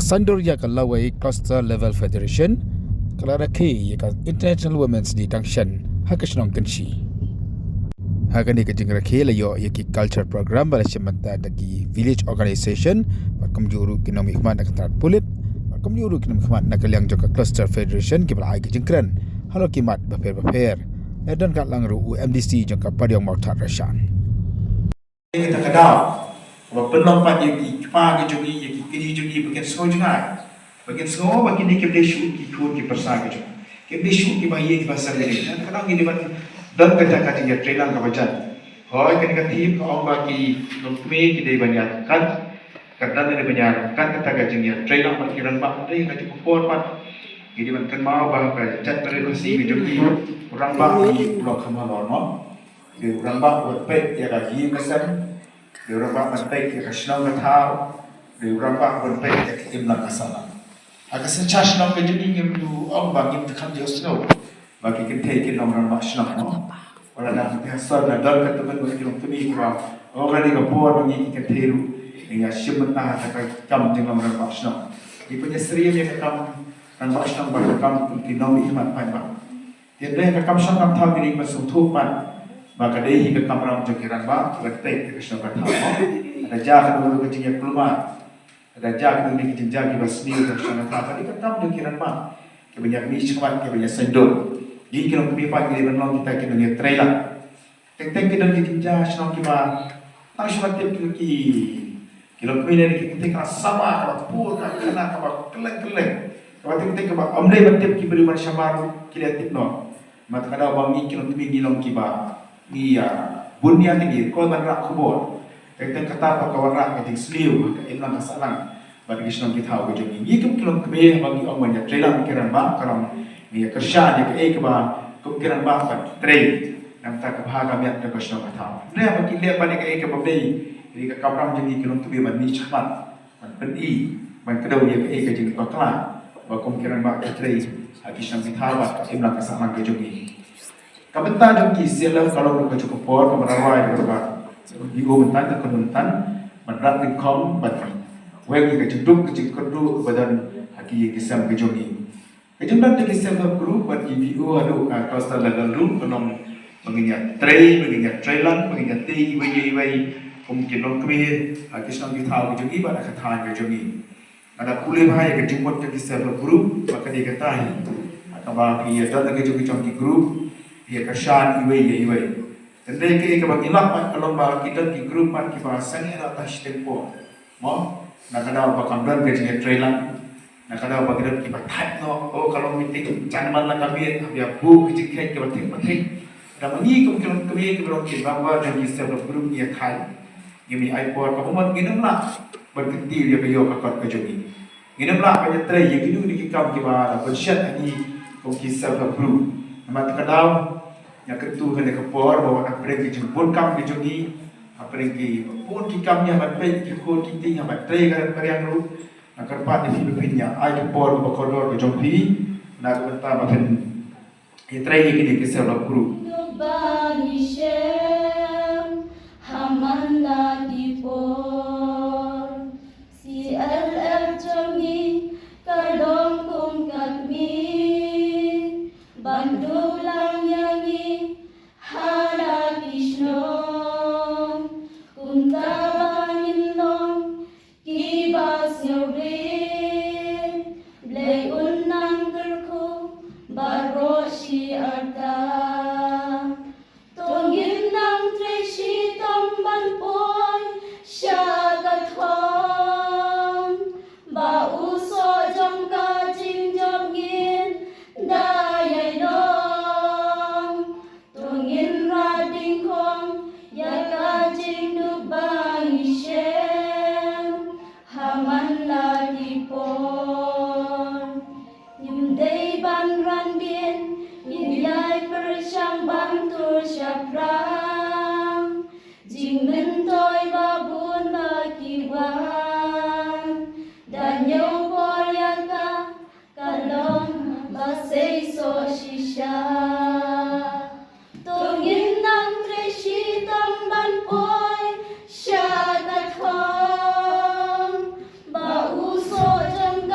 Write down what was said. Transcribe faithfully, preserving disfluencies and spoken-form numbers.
Saiñdur ïa ka Lawei Cluster Level Federation ka la rakhe ïa ka International Women's Day dang shen ha ka shnong Kynshi. Ha kane ka jingrakhe la ïoh ïa ki culture program ba la shim bynta da ki village organization bad kumjuh ruh ki nongmihkhmat na ka tnat pulit bad kumjuh ruh ki nongmihkhmat na ka liang jong ka Cluster Federation kiba la ai ka jingkren halor ki mat bapher bapher. La don katlang ruh u M D C jong ka Padiong Mawthadraishan. Kata ka daw ba pynlong pat ïa ki kpa ki jong ngi, ïa ki kñi jong ngi ba kin sngew jngai, ba kin sngew ba kine kim dei shuh ki khun ki pyrsa ki jong ngi, kim dei shuh kiba ïeit kiba sngewdei. Kata ngi dei ban don kata ka jingïatreilang kaba jan. Hooid, kane ka theme ka ong ba ki longkmie ki dei ban ïaid ryngkat. Ka dang dei ban ïaid ryngkat kata ka jingïatreilang bad ki rangbah, hynrei ka jingkyrpad pat ngi dei ban kynmaw ba ka jaitbynriew Khasi ka jong ngi, u rangbah u long kham halor noh. Dei u rangbah uban peit ïa ka ïing ka sem, dei u rangbah uban peit ïa ka shnong ka thaw, dei u rangbah uban peit ïa ka imlang ka sahlang. Ha ka synshar shnong ka jong ngi ngim ju ong ba ngim ju kham ju sngew ba ki kynthei kin long rangbah shnong, mo. Wat la dang phi ha sor na don ka tymmen ba ki longkmie kiba, oh, ka dei ka por ba ngi ki kynthei ruh ngin ïa shim bynta ha ka kam jinglong rangbah shnong. Ngi pynïasyriem ïa ka kam rangbah shnong bad ka kam kum ki nongmihkhmat paidbah. Te hynrei ha ka kam shnong kam thaw ngi dei ban sngewthuh pat ba ka dei hi ka kamram jong ki rangbah kiba peit ïa ka shnong ka thaw, mo. Lada jia ka don ka jingïakulmar, lada jia ka don ka jingjia kiba sniew ha ka shnong ka thaw, ka dei ka kam jong ki rangbah kiba ïa mih shakhmat, kiba ïa saiñdur. Ngi ki longkmie pat ngi dei ban long kita ki nongïatreilang. Teng teng ki don ki jingjia shnong kiba tang shu ban tip ki, ki longkmie ne ki kynthei, kaba samla, kaba pur, kaba khana, kaba kylleng kylleng, kaba teng teng kaba ym dei ban tip ki briew ban shamar ki la tip noh. Namar kata ka daw ba ngi ki longkmie ngi long kiba, ngi ïa bun ïa ngi, ngi koy ban rah khubor. Teng teng kata pat ka wanrah ka jingsniew ha ka imlang ka sahlang bad ki shnong ki thaw ka jong ngi. Ngi kum ki longkmie haba ngi ong ban ïatreilang ki rangbah, ka long ngi ïa kyrshan ïa kaei kaba kum ki rangbah ban trei na ka bynta ka bha ka miat jong ka shnong ka thaw. Hynrei haba ki leh ban ïa kaei kaba ym dei, ka dei ka kamram jong ngi ki longkmie ban mih shakhmat, ban pyni, ban kdew ïa kaei ka jingbakla ba kum ki rangbah ki trei ha ki shnong ki thaw bad ka imlang ka sahlang ka jong ngi. Ka bynta jong ki C L F ka long ka jong ka por kaba rai rai kaba, ki u bynta ka kynhun bynta ban rat nyngkong ban weng ïa ka jingduk ka jingkyrduh ba don ha ki ïing ki sem ka jong ngi. Ka jingdon jong ki self help group bad ki V O haduh ka cluster level ruh ka long ba ngin ïa trei, ba ngin ïa trei lang, ba ngin ïa tei iwei ïa iwei kum ki longkmie ha ki shnong ki thaw ka jong ngi bad ha ka thaiñ ka jong ngi. Nga da pule bha ïa ka jingmut ka ki self help group, ba ka dei kata hi kaba phi ïa don ka jong ka jong ki group, phi ïa kyrshan iwei ïa iwei. Hynrei kaei kaba ngi lap pat ka long ba ki don ki group pat kiba sangeh da tang shiteng por, mo, na ka daw ba kam don ka jingïatreilang, na ka daw ba ki don kiba thait noh, oh, ka long meeting jan man la ka miet, hap ïa buh ka jingkheit kaba thik ba thik. Da ma ngi kum ki longkmie kiba long ki member jong ki self help group ngi ïa thait. Ngim ïa ai por kaba mut, ngin ym lah ban kyntiew ïa ka ïoh ka kot ka jong ngi. Ngin ym lah ban ïatrei ïa kino kino ki kam kiba la pynshet ha ngi kum ki self help group. Namar kata ka daw nga kyntu ha kane ka por ba wat hapdeng ki jingbun kam ki jong ngi, hapdeng ki bun ki kam ngi hap ban peit ki khun ki kti, hap ban trei ka mariang ruh. Nga kyrpad ïa phi ba phin ïa ai ka por kaba kordor ka jong phi na ka bynta ba phin ïatrei ïa kine ki self help group. Ba ngi shem ha man la ki por, C L F jong ngi ka long kum ka kmie ban duh lang ïa ngi ha la ki shnong. Kumta ba ngin long kiba sngewrit, Blei un nang kyrkhu baroh shi arta. To ngin nang trei shitom ban poi sha ka thong, ba u soh jong ka jingjop ngin da ïai long. To ngin rat dyngkhong ïa ka jingduk ba ngi shem ha man la ki por. Ngim dei ban ran dien, ngin ïai pyrshang ban tur shaphrang. Jingmyntoi ba bun ba ki wan, da ñiew por ïa ka, ka long ba seisoh shisha. To ngin nang trei shitom ban poi sha ka thong, ba u soh jong